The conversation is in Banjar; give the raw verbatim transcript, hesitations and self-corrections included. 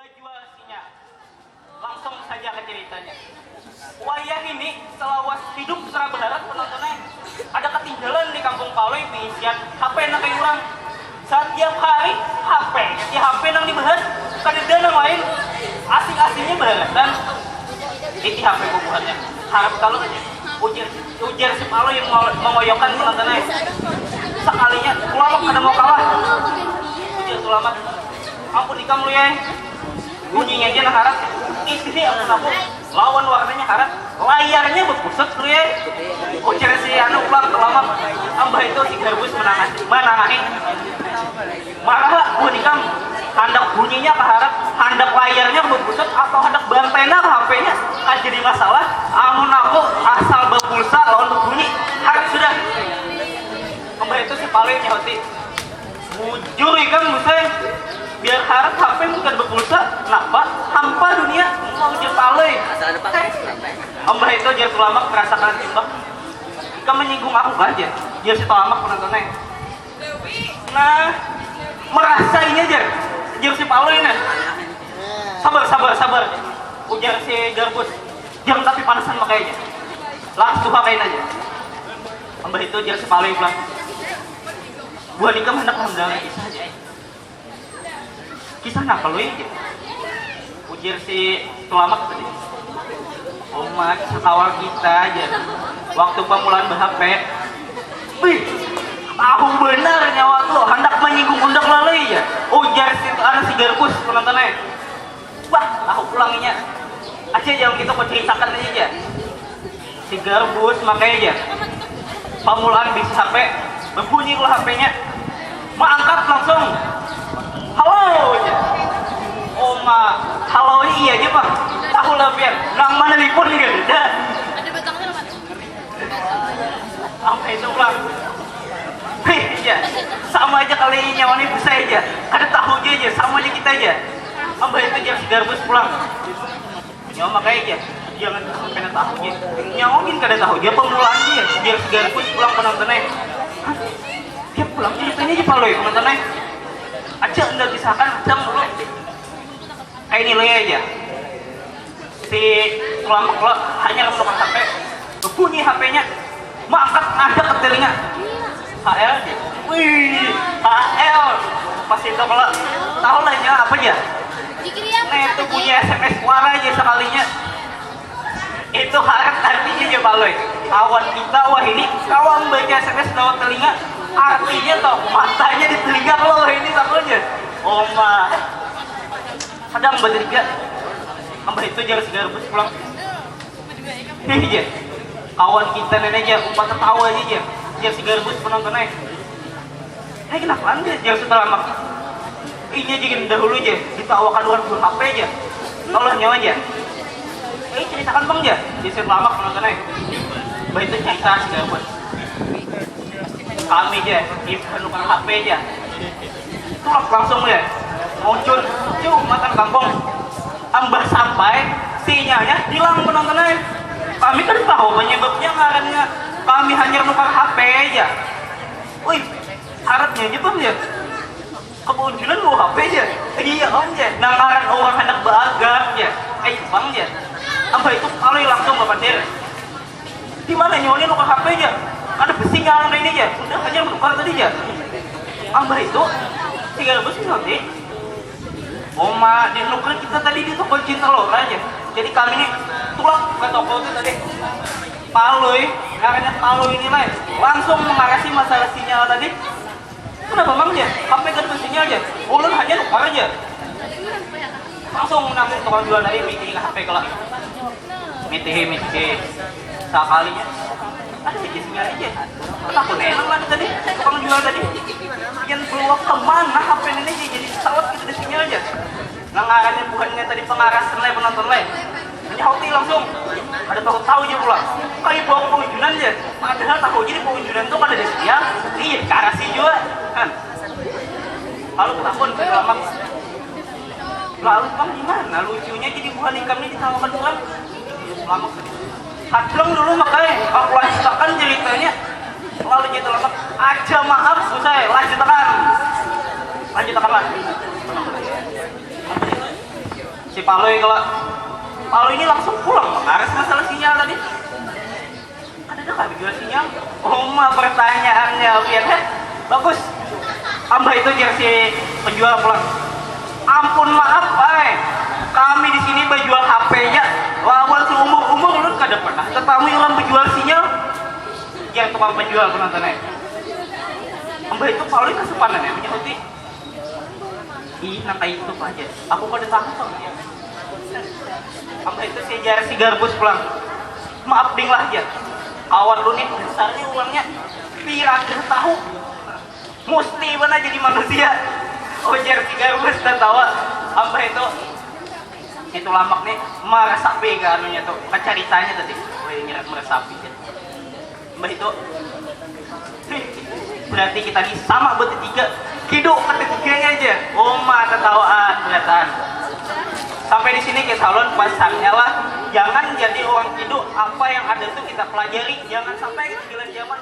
Jua sinyal. Langsung saja ke ceritanya. Wayah ini selawas hidup sera baharat penontonnya, ada ketinggalan di kampung Palui piisian H P nang kayu urang. Satiap hari H P, di H P nang dibahas, kadada nang lain, asing-asingnya baharatan. Iti H P bubuhannya, harap talu aja. Ujar, ujar si Palui yang mau mengoyokkan penontonnya. Sekalinya, Tulamak kada mau kalah. Ujar Tulamak, ampun ikam Lui ai. Bunyinya aja nang harat. Isinya ampun aku. Lawan warnanya harat. Layarnya bepusat Lui ai. Ujar si anu pulang Tulamak. Ambah itu si Garbus menangahi. Menangahi. Marah lah, buhan ikam. Handak bunyinya kaharat, handak layarnya bepusat atau handak bantena ke H P-nya, kada jadi masalah. Amun aku asal bepulsa lawan bebunyi, harat sudah. Kembali itu si Palui nyauti, bujur ikam Bus ai, biar harat H P mun kada bepulsa, napa hampa dunia, ujar Palui. Asal ada pakai. Imbah itu jar Tulamak merasa kada timbang, ikam menyinggung aku kah jar, jar si Tulamak penonton ai. Nah, merasa ini jar, jar si Palui nah. Sabar, sabar, sabar, ujar si Garbus. Jangan tapi panasan pakai aja. Langsung pakai aja. Imbah itu jar si Palui pulang. Buhan ikam handak mendengar kisah aja. Kisah napa Lui? Ujar si Tulamak tadi. Uma, kisah kawal kita jar. Waktu pamulaan be-H P. Wih, tahu benar nyawa tu, handak menyinggung handak lalai jar. Ujar si anu si Garbus penonton ai. Wah, tahu pulang inya. Aja jangan kita kau ceritakan aja jar. Si Garbus makanya aja. Pamulaan bisi H P, bebunyi lah H P-nya. Maangkat langsung. Halo aja. Oma, halo iya aja mah. Tahu lah pian, nang mana lipun ganda. Ada batangnya mana? Apa itu pulang? Hih, iya. Sama aja kali nyawa nih bisa aja. Kada tahu aja aja, sama aja kita aja. Apa itu jar si Garbus pulang? Nyawa makanya aja, jangan sampai tahu aja. Nyawa mungkin kada tahu aja, pemulaan aja, biar si Garbus pulang penonton ai. Hah? Dia pulang ceritanya aja Palui penonton ai. Aja anda kisahkan, aja dulu. Kayak ini Lui aja. Si Tulamak lo hanya menukar H P, bunyi H P-nya. Maangkat, ada ke telinga. H L. Wih, H L. Pas itu kalau tahu lah ya apa ya? Nah, itu bunyi S M S suara aja sekalinya. Itu harat artinya aja Palui. Kawan kita wah ini kawan baca S M S lewat telinga. Artinya toh matanya di telinga kalau wah ini satunya. Oma. Sedang bertiga. Imbah itu jar si Garbus pulang. Hih, jar. Kawan kita nene jar, umpat tetawa aja jar. Jar si Garbus penonton ai. Hei, kenapaan jar, jar si Tulamak. Inya aja gini dahulu jar, ditawakan urang dua H P jar. Tolong nyawa jar. Eh, ceritakan bang jar, jar si Tulamak penonton ai. Imbah itu cerita si Garbus. Kami jar, imbah nukar H P jar. Tulak langsung ya, muncul Jumatan kampung. Imbah sampai, sinyalnya hilang penonton ai. Kami kada tahu penyebabnya ngarannya. Kami hanyar nukar H P aja. Wih, haratnya aja bang ya. Kemunculan bawa H P aja. Iya om ya. Nah ngaran orang hendak beagam ya. Ayo bang ya. Imbah itu Palui langsung bapander. Di mana nyawa ini nukar H P aja? Kada besinyal nang ini aja. Sudah aja menukar tadi aja. Imbah itu, tinggal besi nanti. Oma, di nukar kita tadi di toko cinta Laura aja. Jadi kami nih tulak ke toko itu tadi. Palui, karena Palui ini lah langsung mengatasi masalah sinyal tadi. Kenapa mang jar? H P kada bersinyal jar. Ulun hanya nukar jar. Langsung nang tukang jual tadi mitihi ka H P kalo. Mitihi, mitihi. Sakalinya ada aja sinyal aja. Kenapa nang tadi tukang jual tadi? Yang keluar kemana H P ini jadi pesawat kita ada sinyal aja. Nang ngarannya buhannya tadi pengarasan lai penonton lai. Hanya hoti langsung. Kada tahu-tahu aja pulang. Kayak bawa pengunjunan aja. Padahal tahu aja di pengunjunan tuh kada ada sinyal. Iya, karasi juga. Kan. Lalu takun ke Tulamak. Lalu bang gimana lucunya jadi buhan ikam ini ditawakan pulang? Tulamak. Hadang dulu makanya aku lanjutakan ceritanya. Lalu jadi Tulamak. Aja maaf, usai lanjutakan. Lanjutakan lah. Si Palui kalau Palui ini langsung pulang mengaras masalah sinyal tadi. Ada dah kami jual sinyal. Uma pertanyaannya Pian, heh. Bagus. Tambah itu jar si penjual pulang. Ampun maaf, ay. Kami di sini berjual H P-nya. Lawan seumur-umur lu kada pernah tetamu orang berjual sinyal. Jar tukang penjual penontonnya. Tambah itu Palui kesupanan ya menyahuti. Ih, nang kayak itu aja. Aku pada takut sama dia. Apa itu si jar si garbus pulang. Maaf ding lah jar. Kawan lu nih dasarnya orangnya pirak tahu. Musti mana jadi manusia. Oh jar si garbus tertawa. Apa itu? Itu lamak nih merasapi ke anunya tuh, ke ceritanya tadi. Wih, nyerat merasapi. Mbah itu. Berarti kita ini sama bertiga. Kiduk ketiganya aja. Oma ketawaan berataan. Sampai di sini ke salon pasangnya lah. Jangan jadi orang kiduk. Apa yang ada tuh kita pelajari. Jangan sampai ketinggalan zaman.